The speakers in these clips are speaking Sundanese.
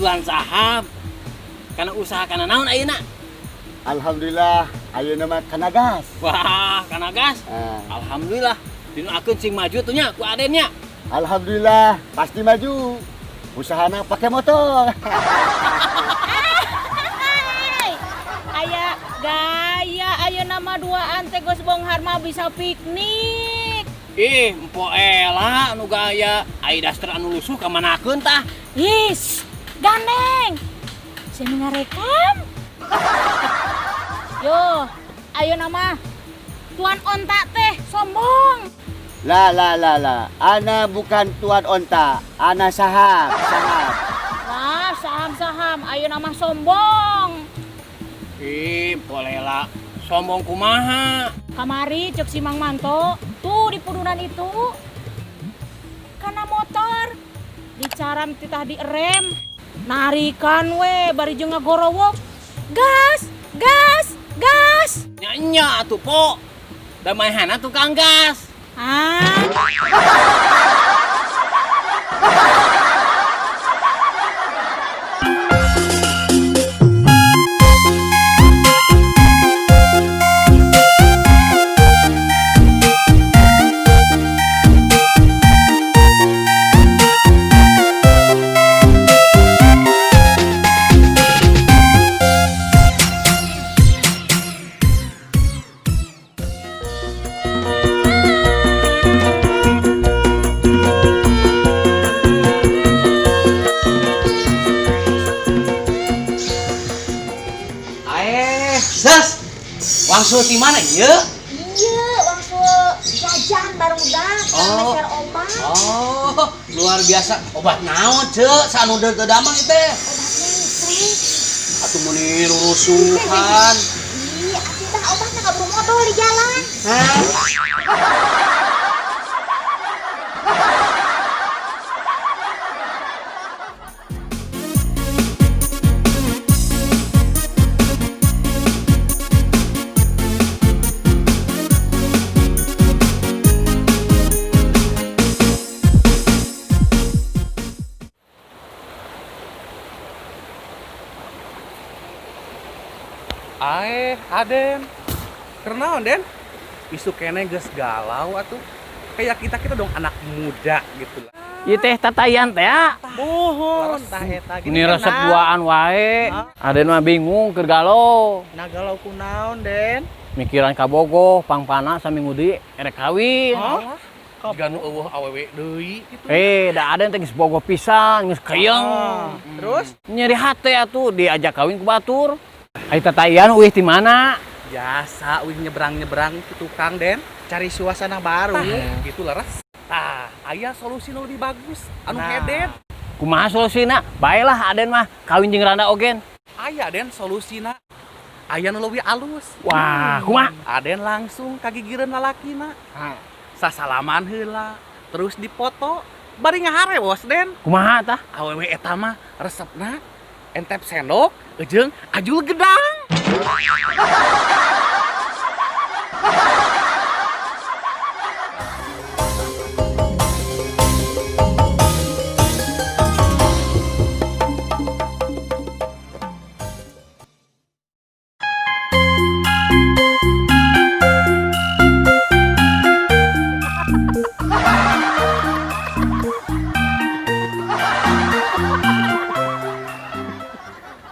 Tuan Saham. Kana usaha kana naon ayeuna? Alhamdulillah, ayeuna mah kana gas. Wah, kana gas. Alhamdulillah, didoakeun sing maju tuh nya ku Aden nya. Alhamdulillah, pasti maju. Usahana pakai motor. Aya gaya ayeuna mah duaan teh geus beunghar mah bisa piknik. Ih, Empo Ela anu gaya, ai daster anu lusuh ka manakeun tah? Is, gandeng. Saya ngarekam. Yo, ayeuna mah Tuan Onta teh sombong. La la la la, ana bukan Tuan Onta, ana saham, saham. Lah, saham-saham, ayeuna mah sombong. Ih, Empo Lela, sombong kumaha? Kamari cek si Mang Manto, tuh di pudunan itu. Kana motor dicaram titah direm. Narikan we bari jeung ngagorowok. Gas, gas, gas. Nya atuh po. Da maehana tukang gas. Ah. Zas, wangsul di mana ya? Iya, wangsul jajan barudak, meser obat. Oh, luar biasa. Obat naon, Cek? Sanu teu damang ieu teh. Obat listrik. Atuh meuni rurusuhan. Iya, atuh tah obatna kaburu modol di jalan. Hah? Aeh, Aden. Kenaon, Den? Isu kene geus galau atuh. Kayak kita-kita dong anak muda gitu lah. Ieu teh tatayan teh ya. Mohon tah eta gini. Ini resep duaan wae. Aden mah bingung keur galau. Nah galau kunaon, Den? Mikiran kabogoh, pangpana saminggu deui erek kawin. Hah? Jiga nu eueuh awewe deui kitu. Da Aden teh geus bogoh pisan, geus keyeng. Terus nyeri hate atuh diajak kawin ku batur. Ai tatayan uih di mana? Biasa uih nyebrang-nyebrang ke tukang, Den. Cari suasana baru. Tah, gitu leres. Tah, aya solusi nu lebih bagus anu heden. Kumaha solusina? Baelah Aden mah kawin jeung randa ogen. Aya Den solusina. Aya nu leuwih alus. Wah, kumaha? Aden langsung kagigireun lalakina. Sasalaman heula, terus dipoto, bari ngaharewos, Den. Kumaha tah? Awewe eta mah resepna entep sendok jeung ajul gedang.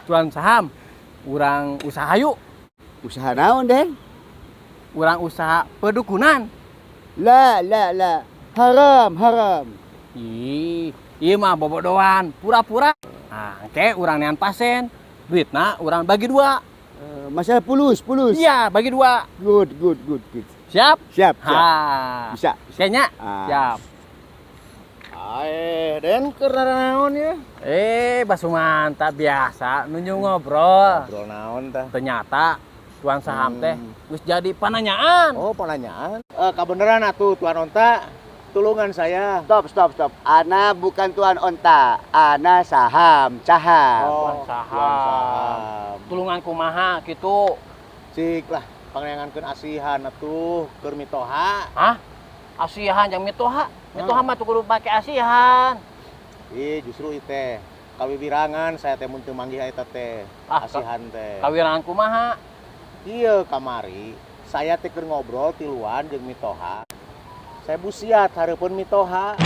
Tuan Saham, urang usaha yuk. Usaha naon, Den? Urang usaha pedukunan. La la la, haram haram. Ih, ieu mah bobodoan, pura-pura. Nah, engke urang nean pasien, duitna urang bagi dua. Masalah pulus, pulus. Iya, bagi dua. Good, good, good, good. Siap? Siap, siap. Ha. Bisa. Bisa nya? Siap. Aeh, Den keur naon ya? Basu mantap biasa, nunjuk ngobrol. Ngobrol naon tah? Ternyata Tuan Saham teh geus jadi pananyaan. Oh, pananyaan. Kabeneran atuh Tuan Onta, tulungan saya. Stop, stop, stop. Ana bukan Tuan Onta, ana Saham, Saham. Oh, Tuan Saham. Tuan Saham. Tulungan kumaha kitu? Cik lah, pangayangankeun asihan atuh keur mitoha. Hah? Asihan jeung mitoha? Mitoha mah tuh kudu pake asihan. Ih, justru ieu teh. Kawiwirangan saya teh mun teu manggih eta teh. Ah, Asihan teh. Kawirangan kumaha? Iya kamari saya teh keur ngobrol tiluan jeung mitoha. Saya busiat hareupeun mitoha.